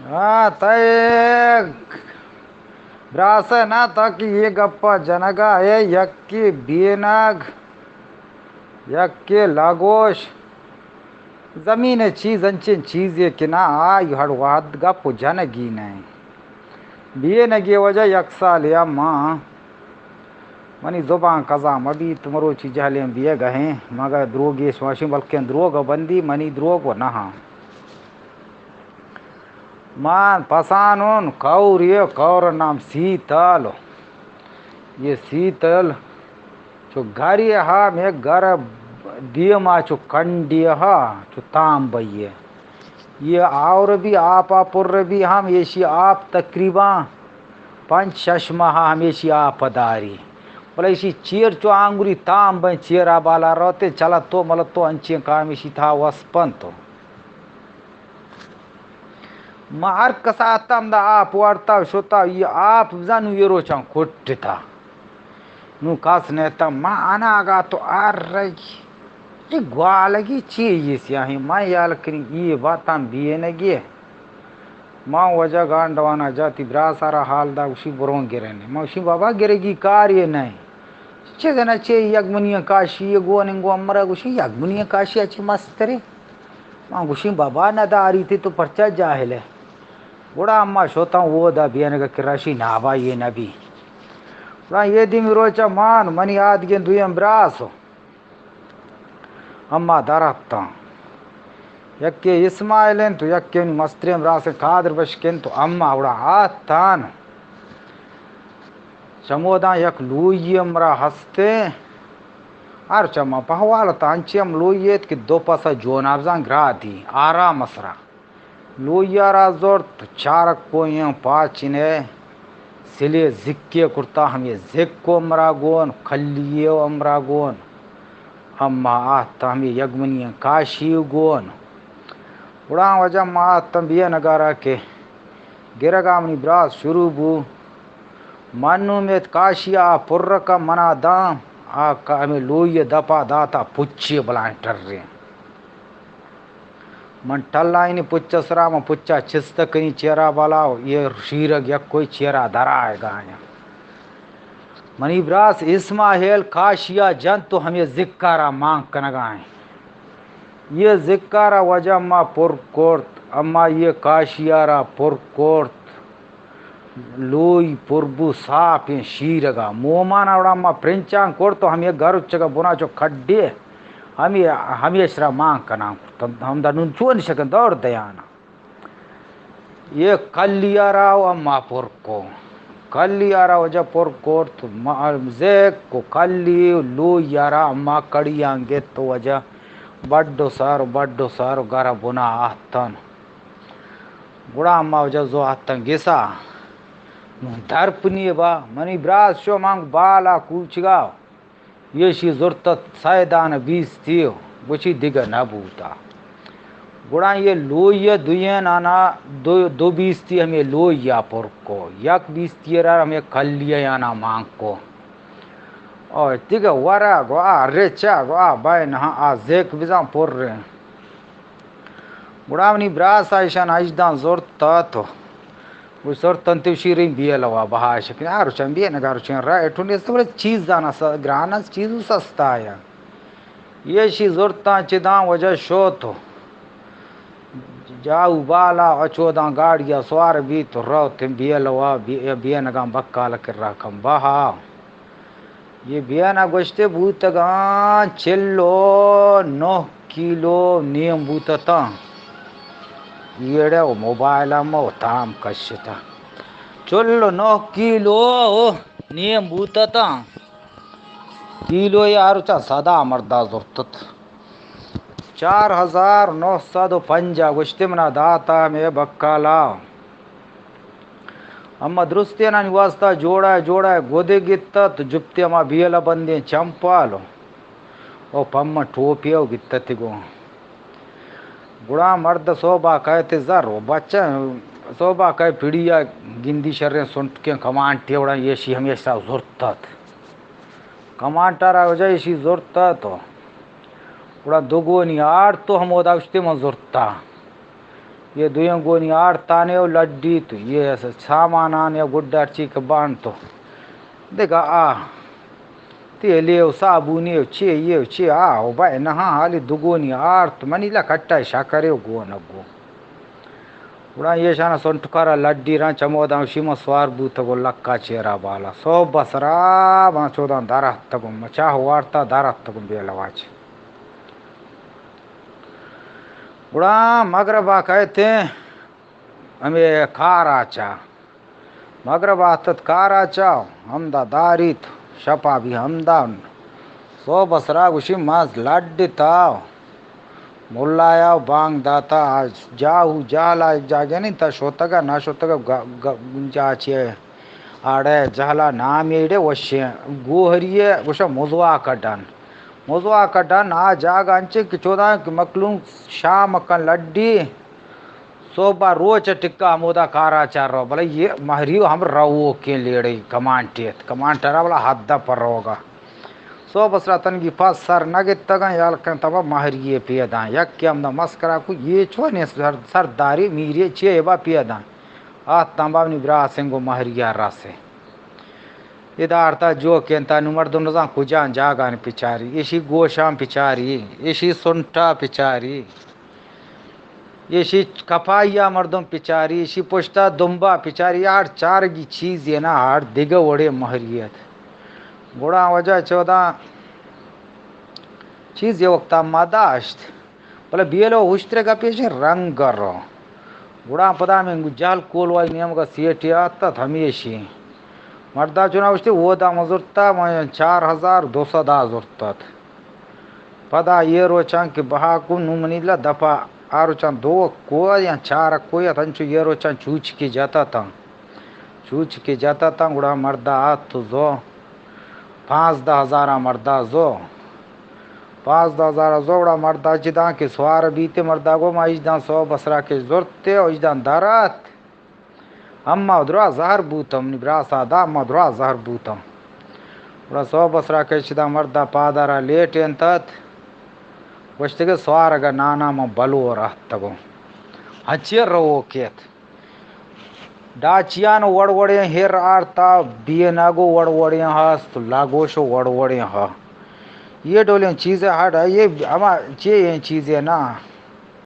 ہاں، تئے براسے نہ تاکہ یہ گپا جنگا ہے، یکے بینگ، یکے لگوش۔ زمین ءِ چیز انچیں چیزے کہ نہ آئی ہڑ وہد گپ و جنگی نہ انت۔ بینگی وجہ یک سالے ءَ ما منی زبان قضا مہ بیت، مروچی جہلیں بیگ ءَ ایں، مگہ دروگے شماشیں، بلکیں دروگ ءَ بندی، منی دروگ و نہ آں۔ من پسانون کور، یہ کور نام سیتل۔ یہ سیتل چو گری ہا، میں گر دیما چو کنڈی ہا، چو تام بئیے۔ یہ آور بھی آپا پر بھی ہم، ایشی آپ تقریباً پنچ شش ماہ ہمیشی آپ داری۔ بلے ایشی چیر چو آنگری تام بئیں، چیرا بالا روتے، چلتو ملتو انچیں کامیشی تھا وسپنتو۔ ما ہر کس آتم دا آپ وارتا شتا، یہ آپ زنو یہ روچاں کٹتا۔ نو کس نیتا، ما اناگا تو آر رگی۔ یہ گوالگی چی یہ سیاہیں؟ ما یال کنی یہ باتاں بینگی۔ ما وجہ گانڈوانا جاتی براسارا حال دا، گوشی برون گرنے۔ ما گوشی بابا گرگی کاری نہیں۔ چیز نہ چے یک منی کاشی گون انگو امرا گوشی یک منی کاشی اچی مسترے۔ ما گوشی بابا نہ داری تے تو پرچا جاہل ہے۔ گڑا اما شوتاں وہ دا بینگا کراشی نابا یہ نبی۔ گڑا یہ دیمی روچا مان منی آدگیں دویم براسو۔ اما در اتاں۔ یکے اسماعیل انت و یکے منی مستریں براس قادر بشک انت و اما اوڑا آتان۔ چموداں یک لوئی امرا ہستے۔ ہر چما پہوال تا انچی ہم لوئی ایت کہ دو پسا جونابزاں گرادی آرام اسرا۔ لوئی ءَ را زرت، چارک کوئیں پاچنے سلے زکے کرتا، ہمے زک و امرا گون، کلی و امرا گون۔ اما آہت ہمے یگمنی کاشی گون۔ گڑا وجہ ما آہتاں بینگارا کہ گرگا منی براس شروع بو۔ من نوں میت کاشی آ پرکا منا داں، آ ہمے لوئی دپا داتا پچی بلائیں ٹریں۔ من ٹلائینی پچ ءِ سرا، من پچا چست کنی چیرا بالا، یہ شیرگ یک کوئی چیرا درائے گایا۔ منی براس اسماعیل کاشیا جنت و ہمے زکارا مان کنگائیں۔ یہ زکارا وجہ ما پر کرت، اما یہ کاشیارا پر کرت۔ لوئی پر بو ساپیں شیرگا۔ مومان اوڑا ما پرنچان کرت و ہمے گرچگا بنا چو کڈے ہمے، ہمیش را مان کنان کرت۔ ہمدا نون چون شکن دور دیانا۔ یہ کلی آرا و اما پر کو۔ کلی آرا وجہ پر کرت، ما زیک کو کلی لوئی آرا اما کڑیان گت و وجہ بڈو سر، بڈو سر گرا بنا آہتن۔ گڑا ما وجہ زو آتن گسا۔ نوں درپنی با، منی براس شو مانگ بالا کوچگا۔ یہ شی زرت سیدان بیستی، گوشی دگہ نہ بوتا۔ گڑا یہ لوی دوین آنا دو، دو بیستی ہمیں لوی یا پر کو۔ یک بیستی را ہمیں کلی آنا مان کو۔ او دگہ ورا گو آ رچا گو آ بین ہاں آ زیک بزان پر رہے۔ گڑا منی براس ایشان ہژداں زرت تو۔ گوش زرتن تو شیریں بیلوا بہا شکن۔ آ روچان بینگا روچان را اٹھو نیست، بلے چیز دانا س-، گران است، چیز سستا یا۔ یہ شی زرتاں چداں وجہ شو تو۔ جاؤ بالا اچوداں گاڑیا سوار بیت تو رو تم بیلوا بی-، بینگاں بکال کر را کم بہا۔ یہ بیانا گوشتے بوتگاں چل و نہ کیلو نیم بوتتاں۔ ایڑے و موبائل ہم و تام کشتا۔ چل و نہ کیلو نیم بوتتاں۔ کیلو یا ہر چا سدا مردا زرتت۔ چار ہزار نو سد و پنجاہ گوشتے منا داتا ہمے بکالا۔ اما درستینانی واسطہ جوڑا جوڑا گودے گتت، جپتے ہما بیلا بندیں چمپال و پمن ٹوپی و گتت گوں۔ گڑا مرد صوبا کئے تے زر و بچہ صوبا کئے پڑیا گندی شریں سنٹکیں کمانٹی وڑا یہ شی ہمیشہ زرتت۔ کمانٹا را وجہ ایشی زرتا تو۔ گڑا دوگونی آڑ تو ہمودا گوشتے من زرتا۔ یہ دوئیں گونی آڑتانے و لڈی تو یہ سامانان یا گڈا چی کہ بان تو دگہ آ تیلے و صابونے و چی یہ و چی آ و بہ نہاں حالی دگونی آڑت منی لکٹا شکرے و گونگو۔ گڑا ایشانا سنٹکارا لڈی ران چموداں شیما سوار بوتگ و لکا چیرا بالا سوب بسرا باں چوداں در اتگوں مچاہ وارتا در اتگوں بیلواچ۔ گڑا مغربا کئیت ہمے کاراچا۔ مغربا اتت کاراچا، ہمدا داریت، شپا بھی ہمدا۔ سوب سرا گوشی ماز لڈتا۔ ملایا بانگ داتا، آ جاہو جہلا جاگہ نہیں تا شوتگا نہ شوتگا گ-، گ-، جا چیئے۔ آڑے جہلا نام ایڑے وشیں۔ گوہریے گوشا مزوا کڈن۔ مزوا کڈن آ جاگہ انچیں کہ چوداں کہ مکلوم شام کن لڈی، سوبا روچ ٹکا ہمودا کارا چار رو، بلے یہ مہریو ہم روکیں لیڑے کمانٹیت، کمانٹرا بلا حد پر روگا۔ سوب سرا تنگی پاس سر نہ گتگاں، یال کن تبا مہریے پیداں، یک کہ ہمدا مسکرا کو یہ چونے سر-، سرداری میرے چیئے با پیداں۔ آتاں بابنی براسیں گو مہریا راسے۔ ادا آرتا جو کینتا نو مردم نزان کجان جاگان پچاری، ایشی گوشان پچاری، ایشی سنٹا پچاری، ایشی کپایا مردم پچاری، ایشی پشتا دمبا پچاری، ہر چارگی چیزے نا ہر دگہ وڑے مہریت۔ گڑا وجہ چوداں چیزے وقتا ما داشت۔ بلے بیلو ہشترے گپے شے رنگ رو۔ گڑا پدا من گو جہل کولوائی نیمگا سیٹی آتت ہمیشی۔ مردا چونا گوشتی، اودا مزرتا من چار ہزار دو سد آ زرتت۔ پدا یہ روچان کہ بہا کو نو منی لا دفعہ آ روچان دو کو یا چار کو یا تنچو یہ روچان چوچ کی جاتا تا۔ چوچ کی جاتا تا گڑا مردا آت تو زو۔ پانزدہ ہزار ءَ مردا زو۔ پانزدہ ہزار ءَ زو گڑا مردا چداں کہ سوار بیتے، مردا گو ما اجداں سو بسرا کہ زرتے و اجداں درات۔ اما درا زہر بوتم، نی براسا دا اما درا زہر بوتم۔ گڑا سو بسرا کہ چداں مردا پادارا لیٹ انتت۔ گوشتے کہ سوارگ ءَ نانا من بلور اتگوں۔ ہنچی روکیت۔ ڈاچیان وڑ وڑیں ہر آرتا، بینگ و وڑ وڑیں ہست، لاگوش و وڑ وڑیں ہا۔ یہ ڈولیں چیزیں ہڈ، یہ ہما چیئیں چیزیں نا۔